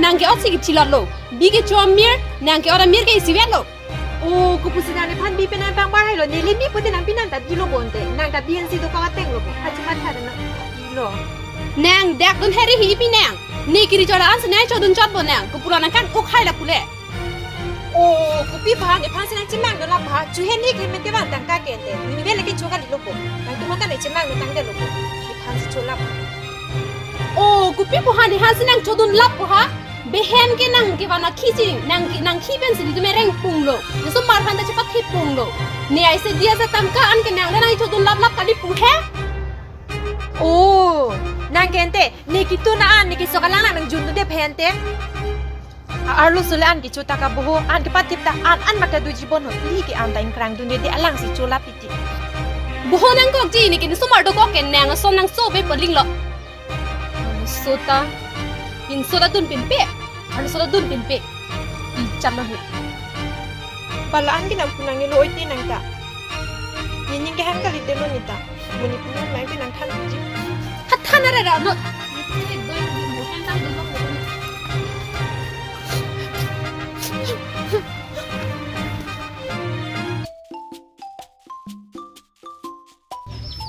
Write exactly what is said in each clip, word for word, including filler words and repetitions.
Nang ke ot si kithilot lo. Bi kecho amir, nang ke ot amir ke isi vet lo. O, kopusi nang nephan bi pen nang pangbar hai lo. Neli mi pute nang pi nang ta bi lo bonte. Nang ta bi ansi dokok ateng lo bo. Haji mat thar nang bi lo. Nang dak dun heri hi pi nang. Ne kiri chora ansi nang chodun chot bo nang. Kopulo nang kan ok hai la pule. O, kopi ba nephan si nang chemang do la ba. Chu hen ni khemen ke bang tangka ke ente. Ni bele ke choka lo bo. Nangtum ta ne chemang do tangte lo bo. Nephan si cholap. O, kopi bo ha nephan si nang chodun lap bo ha. Behen ke nang ke bana khi ching, nang ke nang khi pen si di tu mereng pung lo. Neso mar han ta chepat khi pung lo. Ne ai se dia se tangka an ke nang le nang chodun lap lap kali pu he. O, nang ke ente, ne kitu na an, ne kisok alang nang jun de phen te. A-, arlo sule an kichu ta ka boho, an ke patip ta an, an mata duji bon ho, ili ke an ta ingkrang dun de, de alang si cholap iti. Boho nang kok ji, ne ke neso mar dokok ke nang ason nang so be paling lo. Sota, in sota dun pin pe, an sota dun pin pe. I chan lo he. Pala an ke nang punang ni lo oi te nang ta. Ni ning ke han kali te lo ni ta. Muni punang nang ke nang than ji. Hat than ara ra no.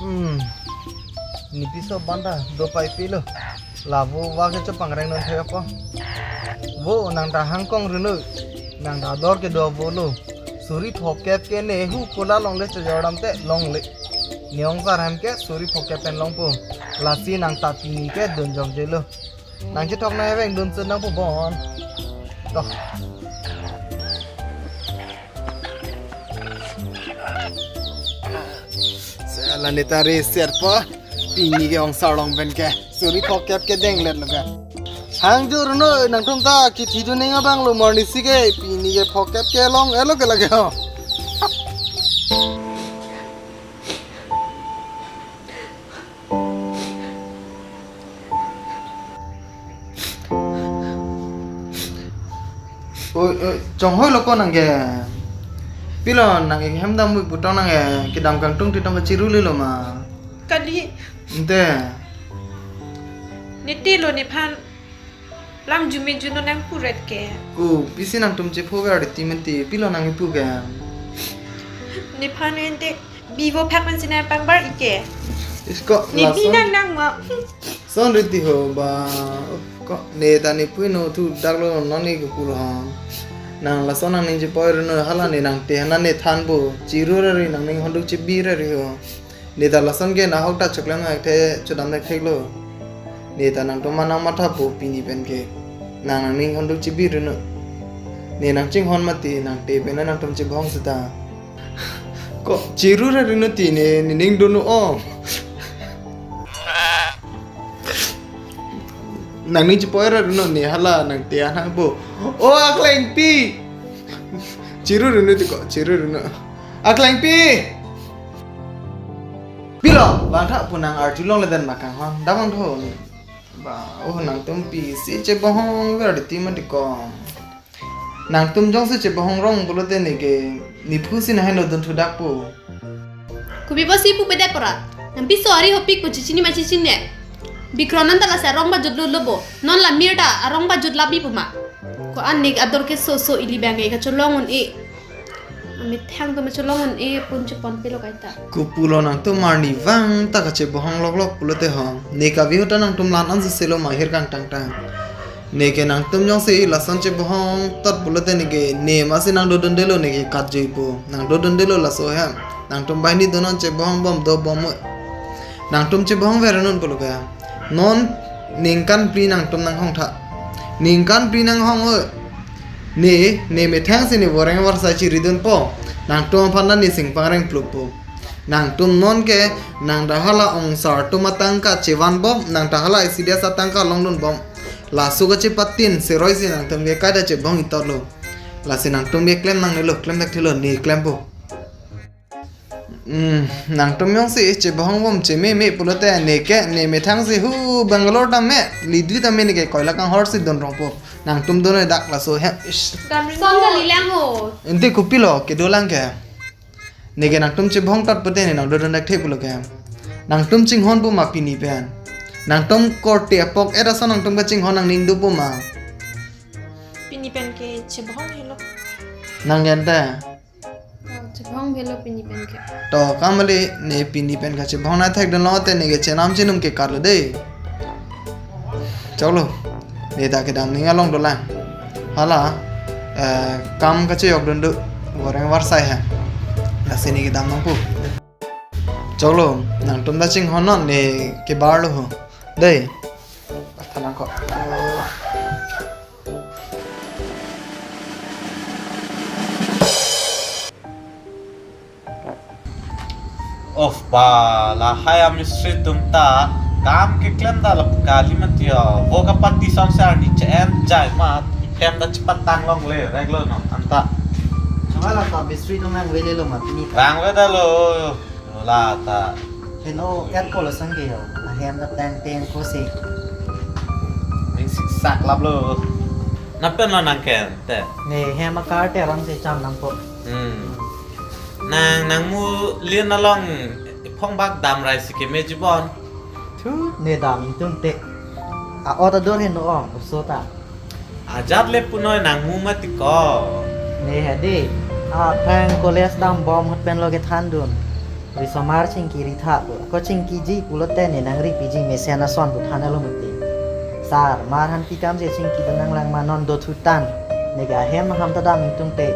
Hmm. Nipiso banda do pai pilo. Lavo va ke chepang reng non thek po. Vo nang ta hangkong runu. Nang ta dor ke do vo lo. Suri phokep ke ne hu kola longle chojordam te longle. Ne ongsar hem ke suri phokep pen longpo. Lasi nang ta pini ke dun jok je lo. Nang chethok na heveng dun sun nang pu bon. Toh. Sela ne ta re ser po. Pini ke ongsar long pen ke. Suri phokep ke denglet lo ke. Hang jur no nangtum ta kithi dun ning abang lo morning si ke. Pini ke phokep ke long elo ke lage ho. Oi, oi, chonghoi lo ko nang ke. Pilo nang ke hem dam mui putong nang ke kedam kangtung titong ke chiru lilo ma. Kali. Ente. Niti lo nephan. Lang jume juno nang puret ke. Ko, pisi nangtum chepho ver ti menti, pilo nang ipu ke. Nephan ente bivo phak man si nang pangbar ike. Isko, ne bi lason. Nang nang ma. Son riti ho ba. Ko, ne ta ne pui no thu dak lo non ni ko pulo ha. Nang lason nang ning chepoi reno hala ne nang te hana ne than bo. Chiru ra ri nang ning honduk chebi ra ri ho. Ne ta lason ke nahok ta choklem nang the chodam nang thek lo. Ne ta nangtum ma nang matha po pini pen ke. Nang nang ning honduk chebi reno. Ne nang chinghon mati nang te pen nangtum chebong seta. Ko chiru ra reno ti ne ne ning dunu o. Nang ning chepoi ra reno ne hala nang te anhang bo. O aklengpi. Chiru reno ti ko chiru reno. Aklengpi. Pilo, bang tha punang arjulong le den makang hon, damang tho. Ba, oh nangtum pisi chebohong ver ti mati ko. Nangtum jongsi chebohong rong pulote ne ke, ne phu si naheno dun thudak po. Kopi pusi pupedet pora. Nang piso ari hopik po chichini ma chichini ne. Bikron nang ta lasi arong bajut lo lo bo. Non la mir ta arong bajut labi po ma. Ko an nik ador ke so so ili bang e kacholong un e. Amethang to macholong un e pun chepon pelo kaita. Kopulo nangtum arnivang ta kachebohong lok lok pulote ho. Ne kavi hota nangtum lan an seselo mahir kangtang tang. Ne ke nangtum jongsi lason chebohong tot pulote ne ke ne masi nang dodon delo ne ke kat jui po. Nang dodon delo laso hem. Nangtum banghini donon chebohong bom do bom mo. Nangtum chebohong ver non pulo ke. Non ningkan phli nangtum nanghong tha. Ningkan phli nanghong o. Ne, ne methang si ne voreng vorsai chiridun po. Nangtum aphan ta ne singpang reng plup po. Nangtum non ke, nang ta hala ongsar atum atangka chevan bom, nang ta hala isidia sa tangka longdun bom. Laso kachepatin, seroi si nangtum ke kaita chebohong itot lo. Lasi nangtum ke klem nangnelo, klem dak thelo, ne klem po. Hmm, nangtum jongsi chebohong bom cheme me pulote ne ke, ne methang si hu Bangalore ta me, Delhi ta me ne ke koila kanghor si don rong po. Nangtum don dak laso hem. Ish. Son kali lang ho. Ente kopilo, kedo lang ke. Ne ke nangtum chebohong tot pute ne nang dodon dak the pulo ke. Nangtum chinghon po ma pini pen. Nangtum korte apok era so nangtum kachinghon nang ning do po ma. Pini pen ke chebong helo. Nang jan ta? Oh, chebong helo pini pen ke. To, kam kali, ne pini pen kachebong na thek dolo te ne ke chenam chenum ke karlo de. Choklo. Ne ta kedam ning along dolang. Hala, eh, kam kachejok dun do. Goreng varsai ha. Lasi ne kedam nangpo. Choklo, nangtum ta chinghon non ne kebarlo ho. De. Patha nangkok. Of ba, lahai amistri atum ta kam keklem ta lapu kali mati ho. Vo kapati asonsi arni che-enjoi mat, hem ta chepatang longle, reglo non anta. Chama la ta mistri atum nangvelelo mat ni. Vangve dalo. Lola ta. Heno, et polo sangke ho. Ahem ta tang teng kosi. Ning siksak laplo. Lapen lo nang ken te. Ne hem akar te arong si cham nangpo. Hmm. Nang nangmu lin along phongbak damrai si keme jibon. Thu, ne dam ingtung te. A-ot adur heno ong, oso ta. Ajat le punoi nangmu mati ko. Ne hedi. Aphrang college dam bom ahut pen lo kethan dun. Risomar chingki ri tha pu. Ko chingkiji pulote ne nangri piji mesen ason pu than alo mati. Sir, mar han pikam je chingki dun nanglang ma non do thutan. Ne ke ahem aham ta dam ingtung te.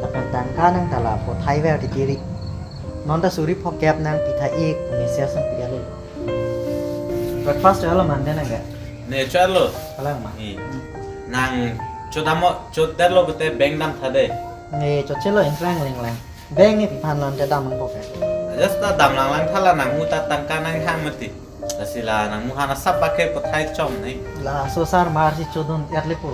Lapen tangka nang ta la pothai ver titiri. Non ta suri phokep nangpi tha ik mesen ason pi alo. Breakfast cholo mande nang ke? Ne cholo. Kalang ma? Ni. Nang chodamo, chodetlo bete beng dam tha de. Ne chochelo infrang lenglang. Beng ne pi aphan lon te dam nangpo ke? Just ta dam langlang tha la nangmu ta tangka nanghang mati. Lasi la nangmu han asap bak ke pothai chom ne. Laso sir mar si chodun et le po.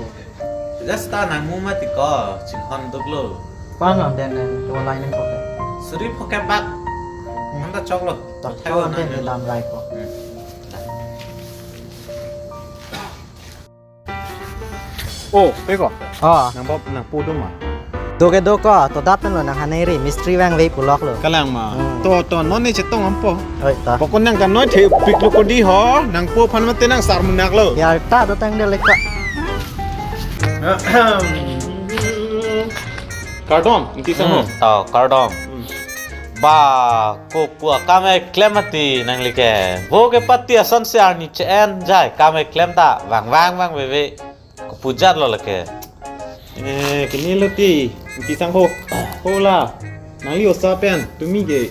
Just ta nangmu mati ko, chinghon duklo. Pan lon den den, to lai nangpo ke? Suri phokep bak. Hmm. Anta choklo. Tok pothai chok lo den nang den dam lai po. Hmm. Oh, pe ko? Oh. Nang bap nangpo do ma? Do ke do ko, to dap pen lo nang haneri, mistri vangve pulok lo. Kalang ma. Hmm. To, to, non ne chetong ampo. Oi, to. Pokon nang kanoi the pik lo ko di ho, nangpo aphan mate nang sar munak lo. Ya, ta do tang de leka. Kardom, ingti sang ho. Hmm, to, kardom. Hmm. Ba, kopu akam keklem mati nangli ke. Vo kepati asonsi arni che-enjoi, kam keklem ta vang vang vangveve. Kopu jat lo lake. Eh, kini lo ti, ingti sang ho. Hola. Nangli osa pen, tumi ke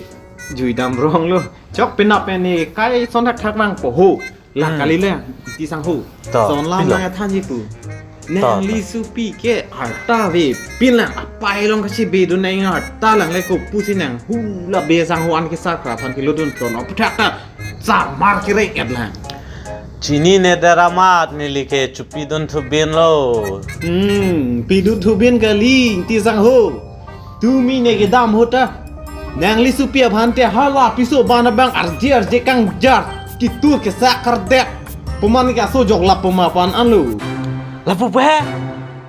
jui dam rong lo. Chok penap pen ne kai son thakthak nangpo ho. La, hmm, kali le, ingti sang ho. To, son lam pilo. Nang thanji pu. To, nangli to. Supi ke arta ve. Pin lang apai along kachebi dun nang arta lang le kopusi nang. Hula be sang ho an ke sakra aphan kilo dun ton. Op thak ta. Samar kire et lang. Chini ne deramat neli ke chupi dun thubin lo. Hmm, pi dun thubin kali, ingti sang ho. Tumi ne kedam ho ta. Nangli supi aphan te hala piso bana bang arje arje kangjar. Kitur kesak kardep. Puma ne ke aso jok lap puma aphan anlo. Lapu pe?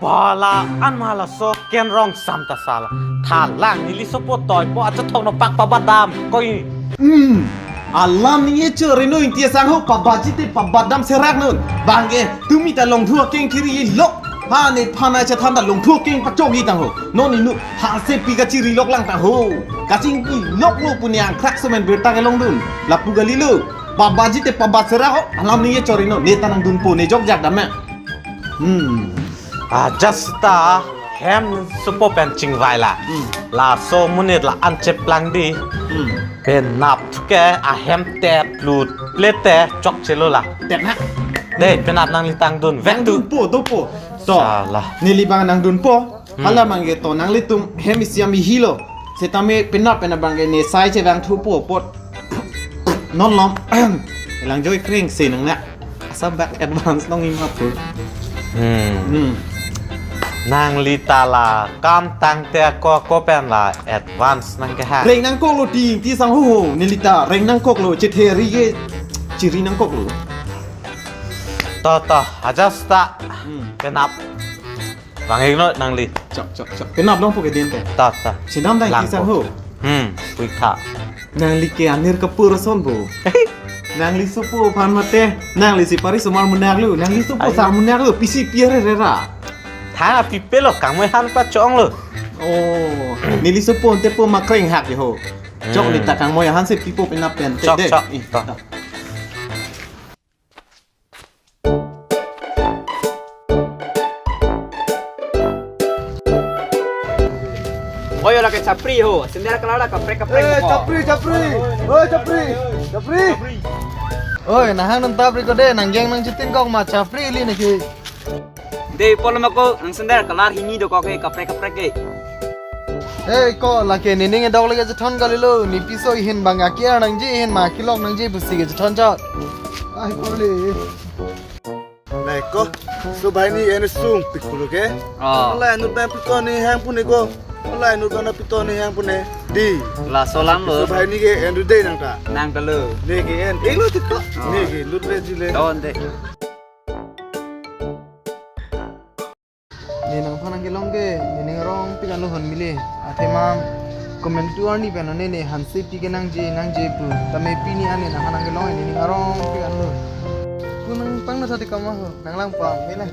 Bala an ma laso ken rong sam ta sala. Thalang neli sopo toipo achathong no pak pabadam. Koi. Hmm. Alam ni ye chori no ingti sang ho pabaji te pabadam serak nun. Bang ke tumi ta longthu akeng kiri lok. Ha ne phana chethan ta longthu akeng pachok i tang ho. Non inu ha se pi kachiri lok lang tang ho. Kachingki lok lo pu ne angkrak semen birta kelong dun. Lapu kali lo. Pabaji te pabat serak ho. Alam ni ye chori no. Ne ta nangdunpo ne jok jak dam ma. Hmm. Ah, just ta hem sopo pen chingvai la. Hmm. Laso monit la an cheplang di. Hmm. Penap thuke ahem te plut plete chokchelo la. Tep ha. De, penap nangli tang dun. Vek tu. Nangdunpo, dopo. To. Sala. Neli bang nangdunpo. Hmm. Hala mangge to nanglitum hem isi ami hilo. Setame penap penap bang ke ne sai chevang thupo apot. Non lom. Elang joi kring se nang na. Asam bak advance nong ima pu. Hmm. Hmm. Nangli ta la kam tangte ako ako pen la advance nang ke ha. Reng nangkok lo ti, ti sang ho ho. Neli ta reng nangkok lo, chethe ri ke chiri nangkok lo. To, to, aja sta. Hmm. Penap. Vang ik no nangli. Chok, chok, chok. Penap longpo ke din te. Ta, ta. Chinam dai lang ti sang ko. Ho. Hmm, puitha. Nangli ke anir kapur ason bo. Nangli sopo aphan mate. Nangli si pari somar munak lo. Nangli sopo ai. Sar munak lo. Pisi piare rera. Tha pipe lo, kangmoi han pachong lo. Oh, neli sopo te po makreng hak ho. Chok Hmm. Neli ta kangmoi han si pipo penap pen. Te Chok, de. Chok. Ih, to. Oi, lake chapri ho. Sendal kalar kaprek kaprek Eh, ho. Chapri, chapri. Oi, chapri. Chapri. Oi, nahang nang tapri ko de, nang jeng nang chitin kok ma chapri ili niki. De, polo mako, nang sendal kalar hini do kok ke, kaprek kaprek ke. Hei, ko lake nening edok lake chethon kalilo, ne piso ihin bang akia nangji, ihin ma kilok nangji pusi ke chethon chot. Ai, ko le. Lai ko, so bhai ni ene sung pikulu ke. Oh. Lai anu bang pito ni hang pune ko. Lai anu bang pito ni hang pune. Di. Laso alam lo. So bhai ni ke enu de nang ta. Nang ta lo. Ne ke en. Elo tiko. Oh. Ne ke lut re jile. Don de. Ne nangphan nangkelong ke, nening arong pik anlo hon mile. Athema komantu arni pen ne ne hanse pi ke nangji, nangji pu. Tame pini ane nangphan nangkelong, nening arong pik anlo. Ku nangpang na sati kama ho, nanglang pam, mila.